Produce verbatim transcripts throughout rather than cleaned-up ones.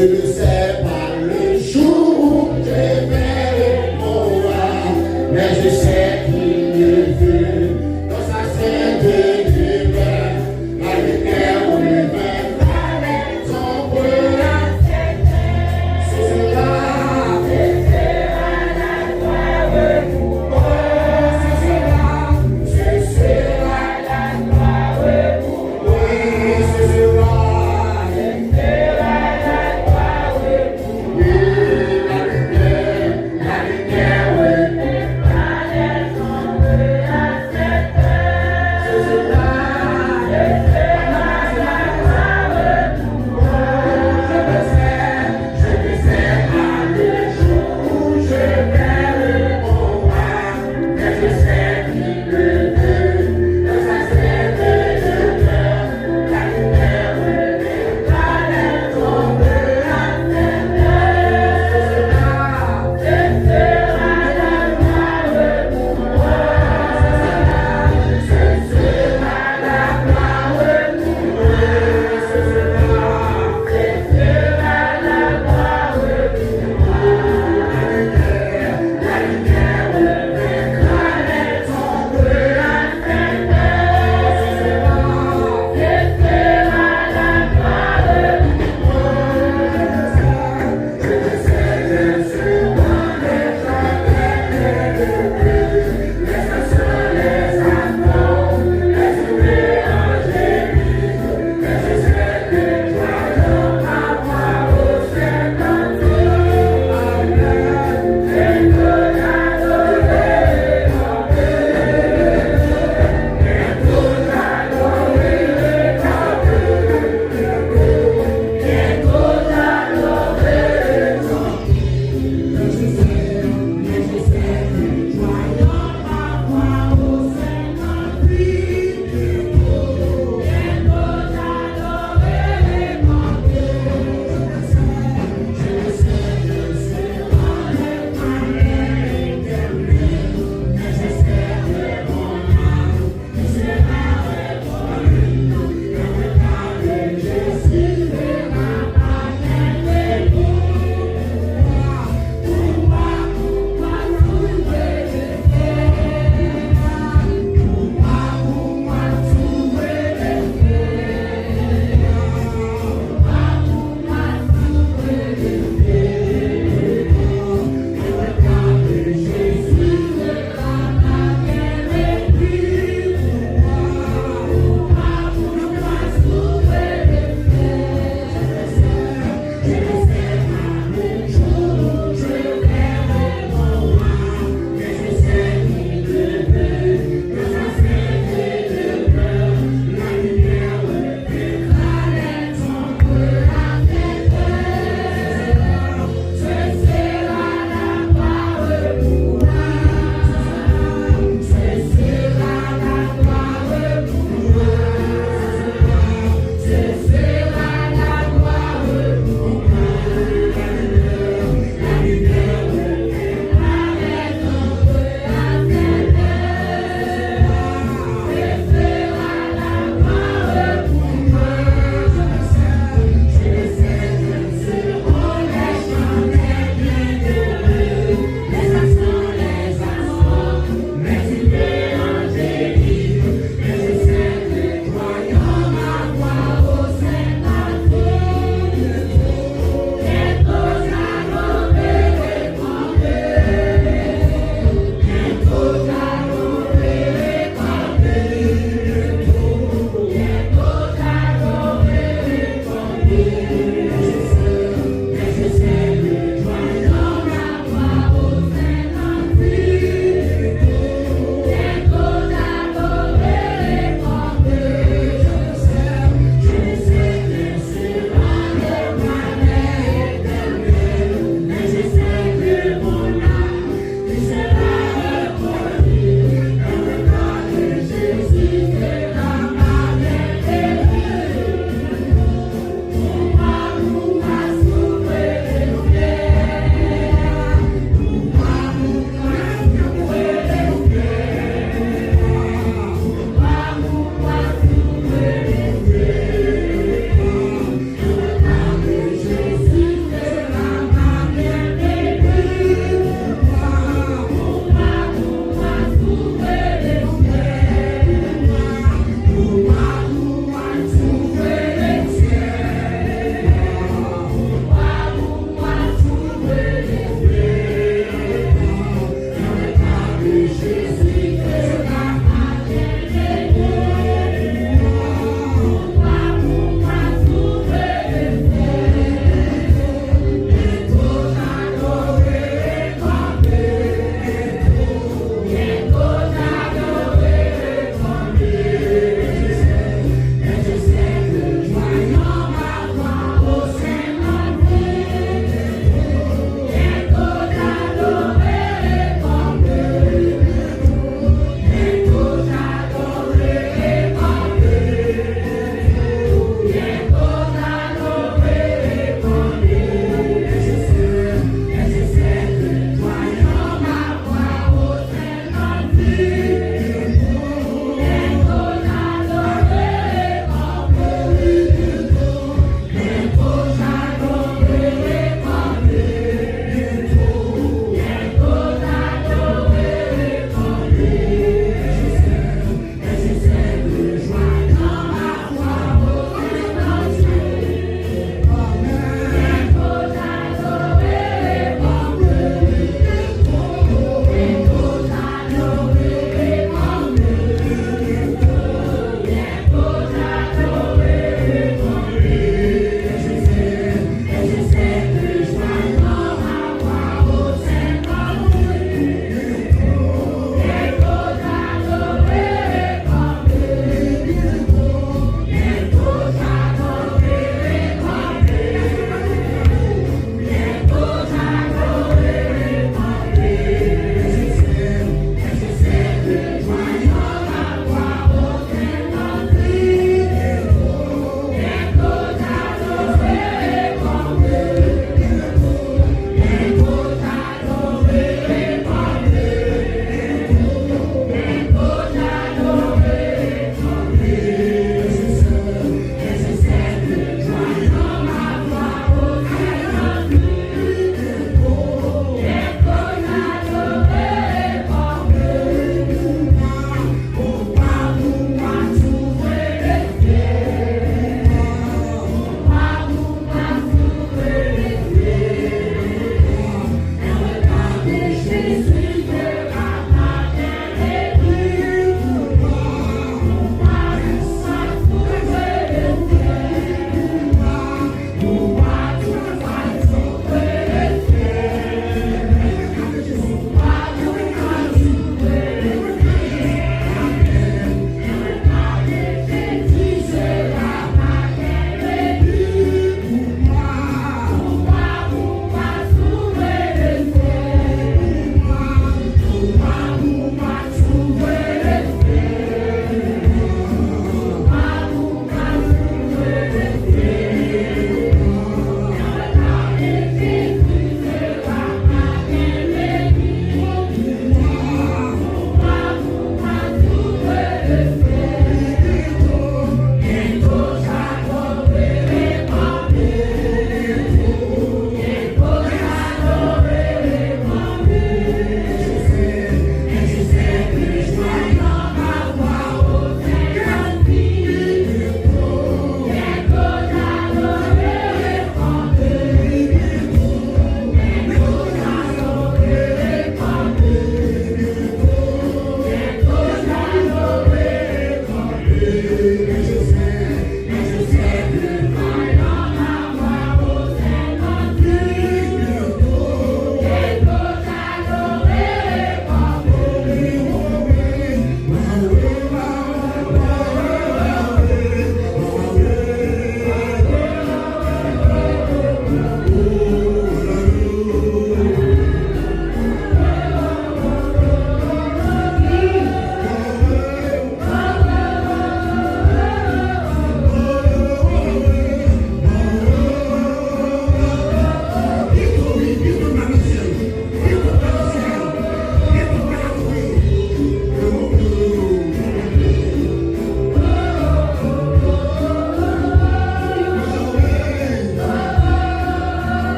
Je ne sais pas le jour où je verrai mon roi, mais je sais qu'il me veut dans sa sainte demeure. La lumière où il veut son peuple. C'est cela, c'est cela, c'est cela. Oui, c'est cela.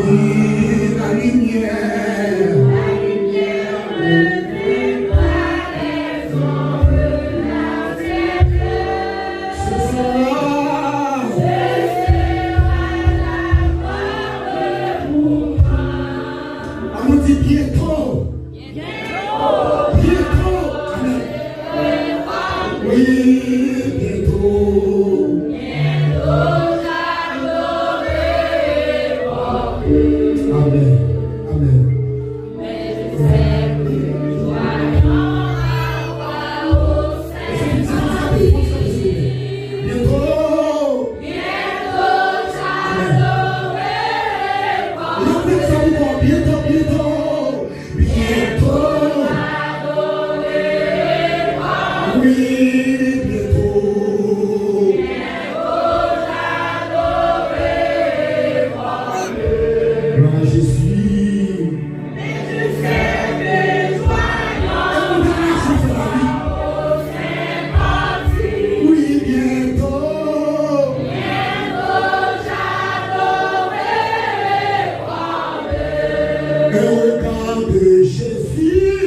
La lumière. Ce sera. Amen. Amen. Bientôt. Bientôt. Amen. Oui, bientôt. Amen. Amen. Bientôt. Amen. Leve sa ankò, bientôt, bientôt. Bientôt. Oui, bientôt. Gloire à Jésus. Oui, bientôt. Un regard de Jésus.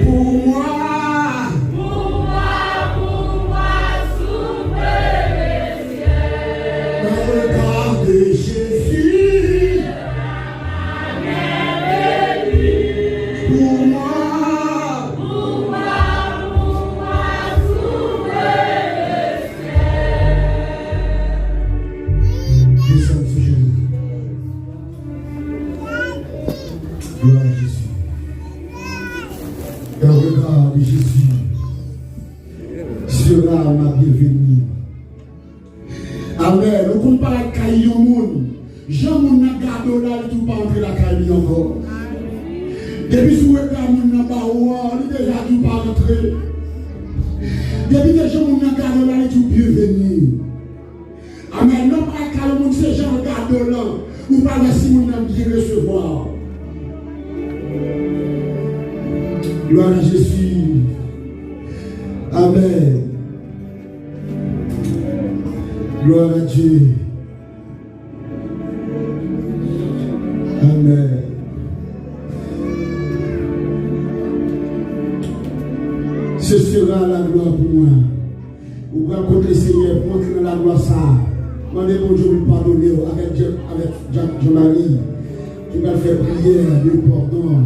Pour moi. Dans le corps de Jésus. Pour moi. Desann sou jenou. Gloire à Jésus. Un regard de Jésus sera ma bienvenue. Amen. Ou konn parèt kay yon moun, jan moun nan gade w la, li di w pa antre lakay li ankò. Depi sou rega moun nan ba ou an, li deja di w pa antre. Depi de jan moun nan gade w la, li di w byenveni. Amen. Lè w pa ka yon moun, se jan l gade w lan, ou pa wè si moun nan byen resevwa w. Gloire à Jésus. Amen. Gloire à Dieu. Amen. Ce sera la gloire pour moi. Ou pral kote Senyè pou antre nan lagwa sa a. Mande Bondye pou l padone w avèk Jan, avèk Jan, Jan Mari ki pral fè priyè de padon.